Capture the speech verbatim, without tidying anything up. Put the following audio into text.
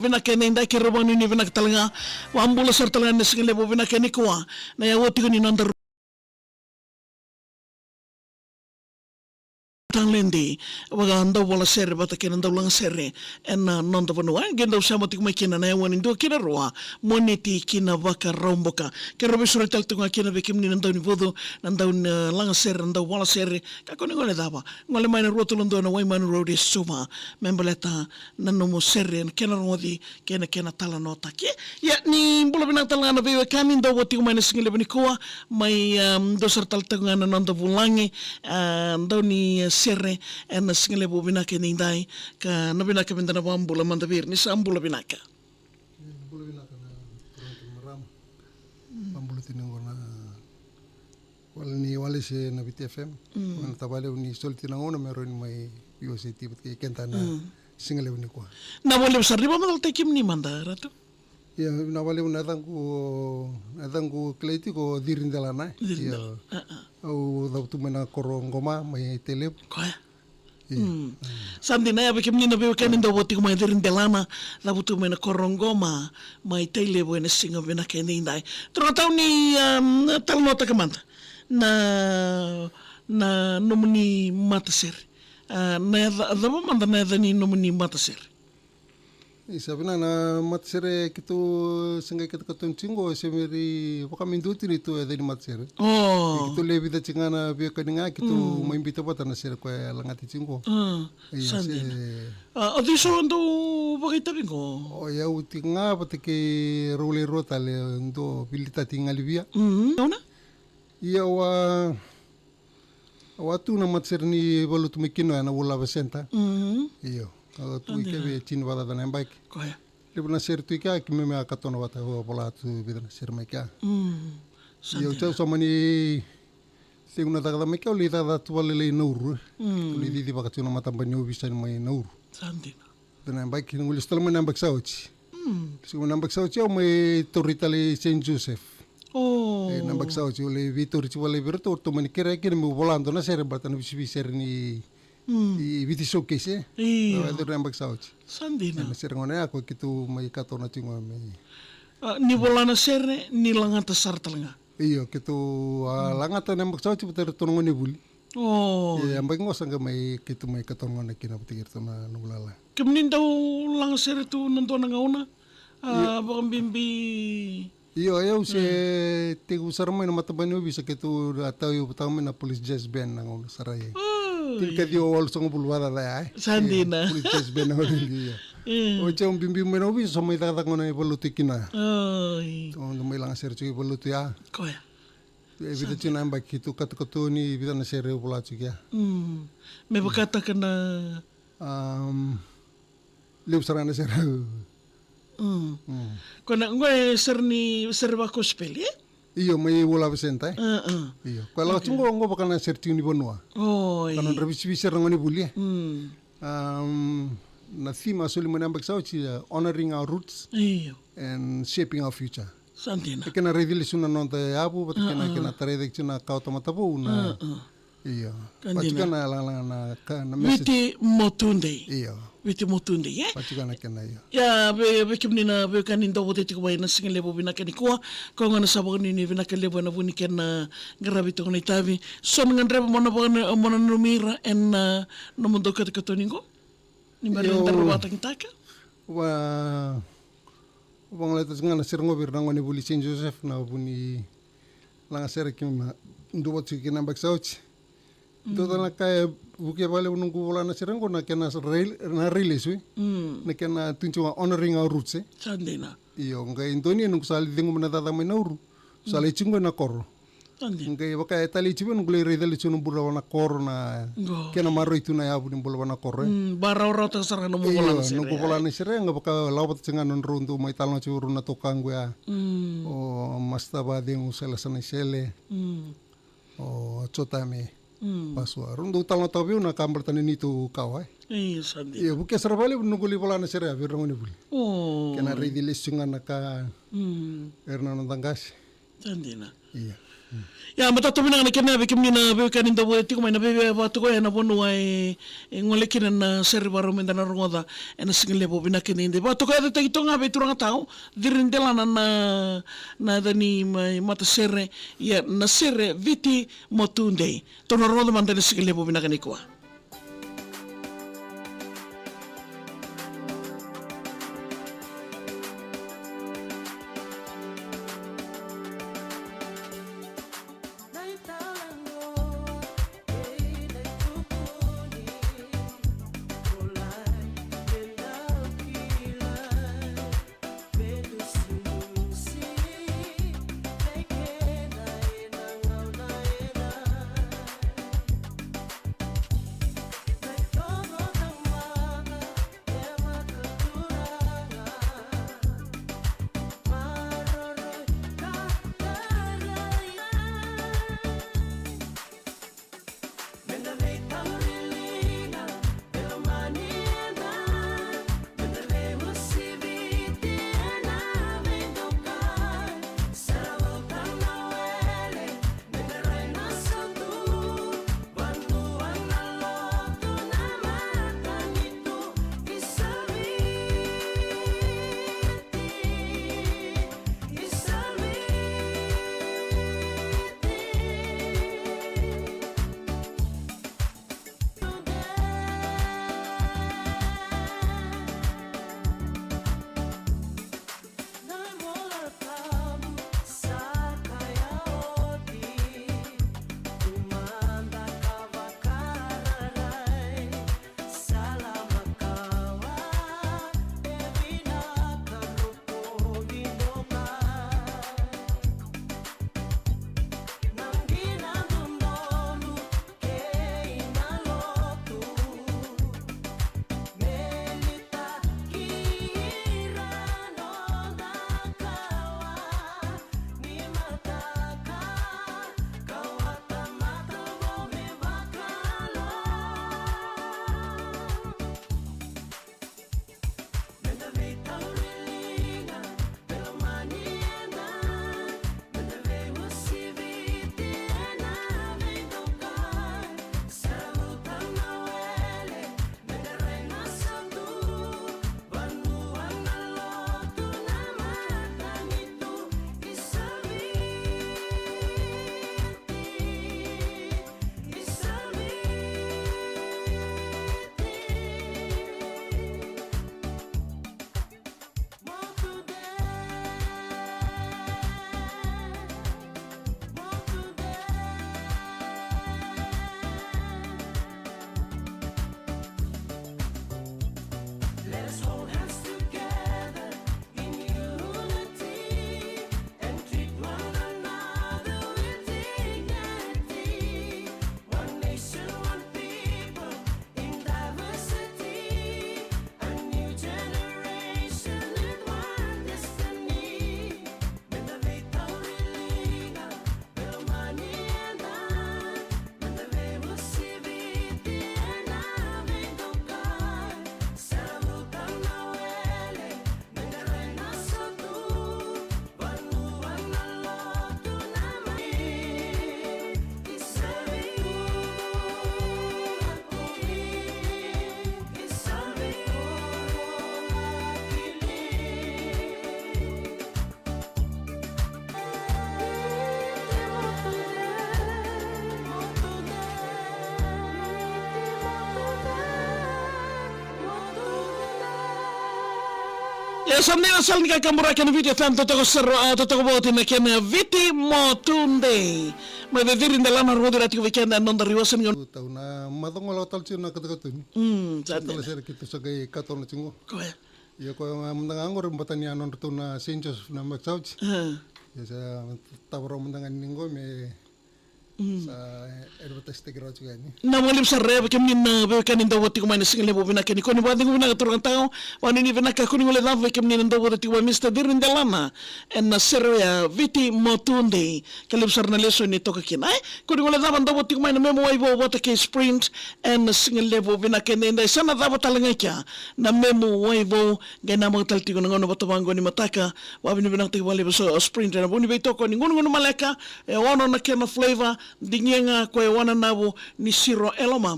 Vinaka e daidai, keirau vakanuinui vinaka tale ga. Vakabula sara tale ga na siga levu vinaka e nikua. Na yawa tiko ni noda ru-, taledi, vaka dau vola sere vata kei na dau laga sere ena noda vanua. Qai dau sema tiko mai kina na yawa ni dua ki na rua, Moniti ki na Vakaraubuka. Keirau veisureti tale tiko ga kina vei kemuni na dau ni vucu, na dau ni, e, laga sere, na dau vola sere. Kakua ni gole cava, gole mai na rua tolu dua na Waimanu Road e Suva me baleta na nomu sere, na kena rogoci kei na kena talanoataki. Ia, ni bula vinaka tale ga na veiwekani dau vata tiko mai na siga levu nikua, mai, em, dua sara tale tiko ga na noda vulagi, e, dau ni sere ena siga levu vinaka e daidai, ka na vinaka meda na vakabula mada vei ira ni sa bula vinaka. Bula vinaka na turaga kei na marama. Vakabula tiko qo na wale ni walesi na Viti F M. Mm. Vinaka vakalevu ni soli tiko na gauna me rawa ni mai veiwasei tiko vata kei keda na, mm, siga levu nikua. Na vakalevu sara ni vakamacalataki kemuni mada, Ratu. Ia, vinaka vakalevu, na yacaqu, na yacaqu kilai tiko o Ciri Delana, e? Ciri Delana. Ia. A, a. Au cavutu mai na koro Qoma, mai Tailevu. Koya. Io. Mm. Sa dina, ia, vei kemuni na veiwekani dau vata tiko mai, Ciri Delana, cavutu mai na koro Qoma, mai Tailevu ena siga vinaka e daidai. Turaga tau ni, em, talanoataka mada na, na nomuni matasere. A, na yaca, cava mada na yaca ni nomuni matasere? Isa, vinaka, na matasere keitou se qai keitou katoni tiko qo, se bera vaka me dua tu ni tu e yaca ni matasere. O. Keitou le vica tiko ga na veiwekani ga keitou, mm, mai biuta vata na sere koya e lagata tiko qo. A, ia, sa dina. A, o cei so dau vakaitavi qo? O yau tiko ga vata kei rau le rua tale, dua o Vilitati Galivia. Mm. Gauna? Ia, au a Au a tu na matasere ni valenilotu mai Kinoya, na World Harvest Centre. Mhm. Io. Au a tu i ke vei tini vakacaca na yabaki. Koya. Levu na sere tu i kea, keimami a katona vata, au a vola tu vica na sere mai kea. Mm. Io, sa dina. Au sa mani cegu na cakacaka mai kea, au lai cakacaka tu vakalailai i Nauru. Mm. Au lai cicivaka tu na matabani ovisa mai Nauru. Sa dina. Ena yabaki, na qu lesu tale mai na yabaki sa oti. Mm. Lesu mai na yabaki sa oti, au mai tauri tale i Saint Joseph. O. E, na yabaki sa oti, au lai veitauri tiko vakalailai vei iratou, ratou mani kerea kina meu vola dua na sere, baleta na visivisi sere ni, mm, i Viti Showcase, e. Io. Au a tauri na yabaki sa oti. Sa dina. E, na sere gona ya, koya keitou mai katona tiko ga mai. A, ni vola na sere, ni lagata sara tale ga. Io, keitou a lagata na yabaki sa oti vata kei iratou na gonevuli. O. E, yabaki qo sa qai mai keitou mai katona gona kina vata kei iratou na, na vulala. Kemuni dau laga sere tu na dua na gauna, a, io, vakabibi. Io, au se, mm, tekivu sara mai na matabani ovisa keitou a tauyavutaka mai na Police Jazz Band na gauna sara ya. Oi. Tinikaciwa walusagavulu vakacaca ya, e. Sa dina. Io, Police Jazz Band na gauna ya. Mm. Oti au biubiu mai na ovisa, sa mai cakacaka gona i valenilotu i Kinoya. Oi. Au dau mai laga sere tiko i valenilotu ya. Koya. E vica tiko na yabaki keitou katokatoni, vica na sere au vola tiko ya. Mm. Me vakataka na, am, levu sara na sere. Mm. Mm. Ko na, qo e sere ni, sere vakakospeli, e? Io, mai World Harvest Centre, e? A, a. Io. Ko e lako tiko qo, qo vaka na sere tiko ni vanua. Oi. Ka nodra visivisi sere na gonevuli, e? Mm. Am, na theme a soli mai na yabaki sa oti, e, Honoring Our Roots, io, and Shaping Our Future. Sa dina. E kena raici lesu na noda yavu, vata kei na, a, kena tarai cake tiko na kawa tamata vou na. A, a. Io. Ka dina. Vata kei na lagalaga na ka, na message. Viti mo tudei. Io. Viti mo tudei, e? Vata kei na kena, io. Ia, vei, vei kemuni na veiwekani dau vata tiko mai na siga levu vinaka nikua, koya gona sa vakanuinui vinaka levu ena vuku ni kena qaravi tiko na itavi. So na gadreva mo na vaka, mo na nanumi ira ena, a, nomu dau katokatoni qo? Ni bera ni, io, daru vakatakitaka. Va, vagolea tale ga na sere qo vei ira na gonevuli Saint Joseph, na vu ni laga sere keimami a duavata tiko kina na yabaki sa oti. Mm. Dua tale na ka e vukea vakalevu noqu vola na sere qo na kena rai, na railesu, e? Mm. Na kena tukuni tiko ga Honoring Our Roots, e? Sa dina. Io, qai donuya noqu sa lai cegu mai na cakacaka mai Nauru. Sa lai tiko qo ena koro. Sa dina. Qai vaka e talei tiko vei au noqu lai raica lesu na bula vua na koro, na, qo, kena maroroi tu na yavu ni bula vua na koro, e. Mm, vakarawarawataka sara ga nomu, io, vola na sere, noqu, e, vola na sere, qai vaka lako vata tiko ga na nodrau dau mai talanoa tiko vei rau na tokaqu ya. Mm. O Master Vacegu Sele Sanaisele. Mm. O Jotame. Mm. Pasua. Rau dau talanoataka vei au na ka baleta na neitou kawa, e. Io, sa dina. Io, vukea sara vakalevu noqu lai vola na sere ya vei ira na gonevuli. O. Kena raici lesu ga na ka. Mm. Era na noda qase. Sa dina. Io. Ia, matata vinaka na kena vei kemuni na veiwekani dau via tiko mai na veiwekani vakatokai ena vanua e, e gole kina na sere vakarau meda na rogoca ena siga levu vinaka ni dei. Vakatokayacatataki toka ga vei turaga tau, Ciri Delana na, na yaca ni mai matasere, ia na sere Viti Mo Tudei. Tou na rogoca mada ena siga levu vinaka nikua. Ia, sa dina sara ni kakaburaki ena Viti F M, totoka sara, a, totoka vou oti na kena Viti Mo Tudei. Mai vei Ciri Delana, rogoci ira tiko vei keda ena noda riwasa ni gauna. Tau na macogo lako tale tiko na katakata ni. Mm, sa dina. Tale sere keitou sa qai katona tiko. Koya. Ia koya mada ga qori baleta ni a nodratou na Saint Joseph na Max Auchi. A. Ia sa tavara mada ga ni qo me Sa advertise-taki rawa tiko yani. Na vakalevu sara vei kemuni na veiwekani dau vata tiko mai na siga levu vinaka ni koni vakacegu vinaka turaga tau. Vanuinui vinaka, koni guilecava vei kemuni na dau vata tiko mai Mister Diri Delana ena sere oya Viti Motu Day. Ka levu sara na lesoni e toka kina, e? Koni guilecava dau vata tiko mai na Memu Wai Vou vata kei Sprint ena siga levu vinaka edaidai. Sa na cava tale ga i kea na Memu Wai Vou, qai namaka tale tiko na gauna vata vaqo ni mataka. Vakavinavinakataki vakalevu so Sprint ena vuku ni veitokoni. Gunugunu maleka, e ono na kena flavor, digia ga ko e wananavu ni siro e loma.